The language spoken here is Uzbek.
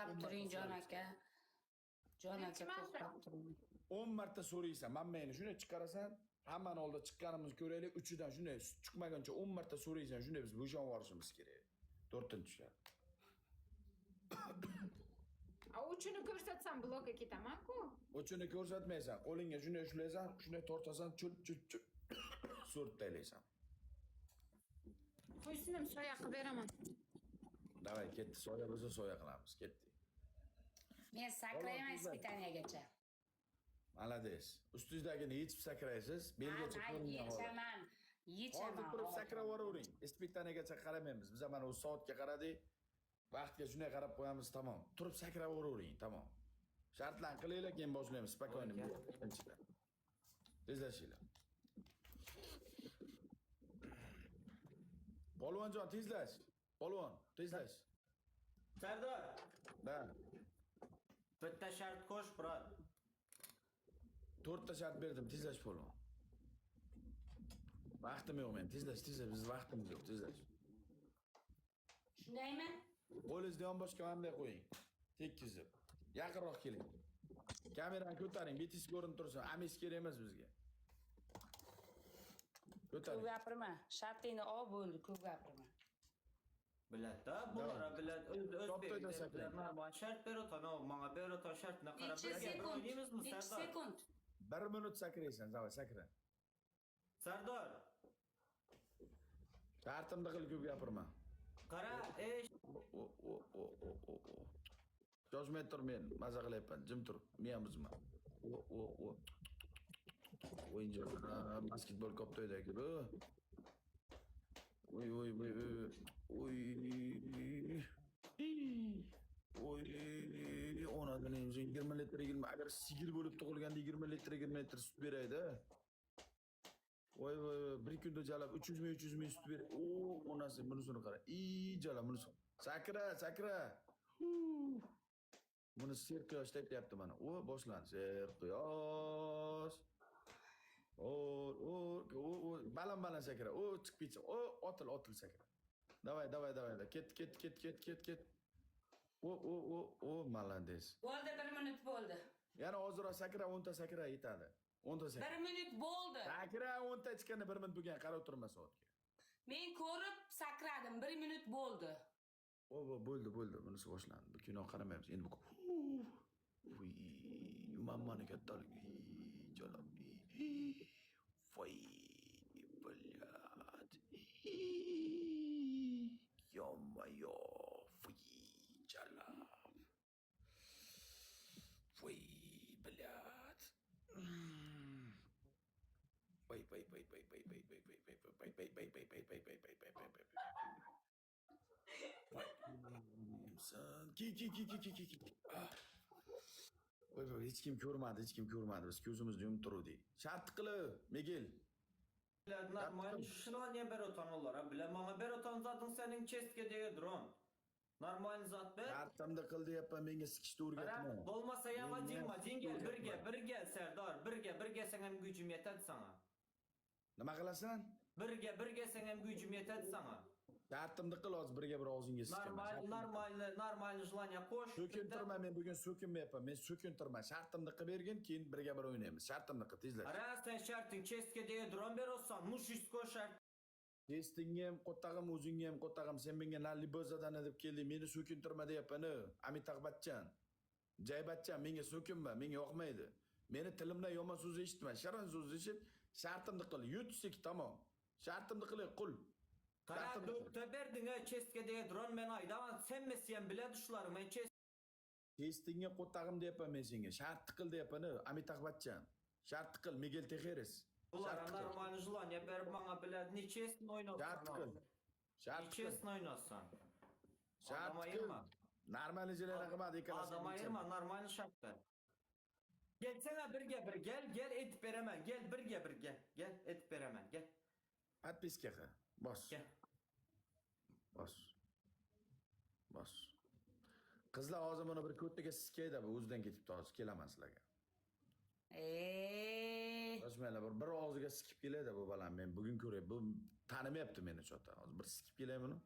To'xtab turing, jon aka. Jon aka, Nechi marta? to'xtab turing. 10 marta so'raysan. Mammangni shunday chiqarasan, hammani oldida chiqqanimizni ko'raylik, uchidan shunday sut chiqmaguncha 10 marta so'raysan, shunday biz bo'shab yuborishimiz kerak. To'rtinchi shart. A uchini ko'rsatsam blokka ketaman-ku. Uchini ko'rsatmaysan, qo'lingga shunday ushlaysan, shunday tortasan, chul chul chul so'rib taylaysan. Qo'ysinim soya qilib beraman. Давай, ketdi, soya bo'lsa soya qilamiz, ketdik. Men sakrayman испытания gacha. Молодец. Ustingizdagini yechib sakraysiz, belgacha Ha, ko'ringan holat. yechaman. Yechaman. Hozir turib sakrab yuboravering. Испытания gacha qaramaymiz. Biz mana u soatga qaradik. Vaqtga shunday qarab qo'yamiz, tamom. Turib sakrab yuboravering, tamom. Shartlarni qilinglar, keyin boshlaymiz спокойно. Birinchidan. Tezlashinglar. Polvonjon tezlash. Polvon, tezlash. Sardor, Da. bitta shart qo'sh, брат. To'rtta shart berdim, tezlash polvon. Vaqtim yo'q men, tezlash, tezlash, biz vaqtimiz yo'q, tezlash. Shundaymi? Qo'lingizni yonboshga mana bunday qo'ying. Tekkizib. Yaqinroq keling. Kamerani ko'taring, betingiz ko'rinib tursin. Amis kerak emas bizga. Ko'p Ko'taring. gapirma. Shartingni ol bo'ldi, ko'p gapirma. Biladi-da, bular biladi. O'z To'pda o'zbek saklang. Normal shart beradi, no, menga beradi, shartni qarab Necha birga bir sekund? o'ynaymizmi, Necha Sardor? sekund? 1 minut sakraysan, давай sakra. Sardor, Shartimni qil, ko'p gapirma. qara, ey, O o o o o o. Shoshmay tur men, maza qilyapman. Jim tur, miyam buzma. O o o. O'yinchi basketbol koptoydagi bu. Oy oy oy oy. Oy. Oy, onadan emzing 20 litr 20 agar sigir bo'lib tug'ilganda 20 litr 20 litr sut beraydi. Voy voy voy, bir kunda jalab 300 ming 300 ming sut ber. O, onasi bunisini qara. I jalab bunisi. Sakra, sakra. Buni serquyosh aytyapti mana. O, boshlandi. Serquyosh. O, o, o, o, baland baland sakra. O, chiqib ketsin. O, otil, otil sakra. Давай, давай, давай. Ket, ket, ket, ket, ket, ket. O, o, o, o, молодец. Bo'ldi, 1 minut bo'ldi. Yana ozroq sakra, 10 ta sakra yetadi. 10 ta sakra. 1 minut bo'ldi. Sakra 10 ta chiqqanda 1 minut bo'lgan, qarab turma soatga. Men ko'rib sakradim. 1 minut bo'ldi. O, o, bo'ldi, bo'ldi. Bunisi boshlandi. Bu kino qaramaymiz. Endi bu. Uy, mammani kattaligi. Jalab. Voy, блядь. Ё-моё. Voy, jalab. Voy, блядь. Voy, voy, voy, voy, voy, voy, voy, voy, voy, voy, voy, voy, voy, voy, voy, voy, voy, voy, voy, voy. Voy, sen. Ki, ki, ki, ki, ki, ki, ki. Ah. Voy, voy, hech kim ko'rmadi, hech kim ko'rmadi. Biz ko'zimizni yumib turuvdik. Shart qilib, Miguel. Biladi, normal желание beratan olara, bile maňa beratan zatyň seniň chestga degedron. Normal zat ber. Shartimni qil deyapman, menga sikishni Qara, o'rgatma. bolmasa ya Menga madin, madin gel, o'rgatma. birge, birge Serdar, birge, birge sen hem gücüm yetedi sana. Nima qilasan? Birge, birge sen hem gücüm yetedi sana. Shartimni qil hozir birga bir og'zingga sikaman. Normal, normal, normal желание qo'sh. So'kintirma, men bugun so'kinmayapman. Men so'kintirma. Shartimni qilib bergin, keyin birga bir o'ynaymiz. Shartimni qil, tezlash. Qara, sen sharting chestga degedron berolsan, мужской shart. Testingga ham qo'tag'im, o'zingga ham qo'tag'im. Sen menga na libozadan deb kelding, meni so'kintirma deyapman. Amitabh Bachchan. Jay Bachchan, menga so'kinma, menga yoqmaydi. Meni tilimdan yomon so'z eshitma, shirin so'z eshit. Shartimni qil, yutsik tamom. Shartimni qil, qul. Qara, Shartimni qil. dörtte berdin ha, chestga degedron men aydaman, sen mesiyen bile düşlarım, men chest Testingga qo'tag'im deyapman men senga. Shartni qil deyapman, Amitabh Bachchan. Shartni qil, Miguel Tejeres. Bulara Shartni qil. normal желание berip maňa bile ne chestni Shartni qil. oynatsan. Ne Shartni qil. chestni oynatsan. Adam Shartni qil. ayırma. Normal rejalarni qilmadi ikkalasi. Adam ayırma, normal şart ber. Gelsene birge bir gel, gel etip beremen. Gel birge bir gel. Gel etip beremen. Gel. Подписка qil. Bos. Gel. Bos. Bos. Qizlar hozir buni bir ko'tiga siskayda bu o'zidan ketibdi hozir kelaman sizlarga. Eee. Shoshmanglar, bir og'ziga sikib keladi bu balam. Men bugun ko'ray. Bu tanimayapti meni chota. Hozir bir sikib kelay buni.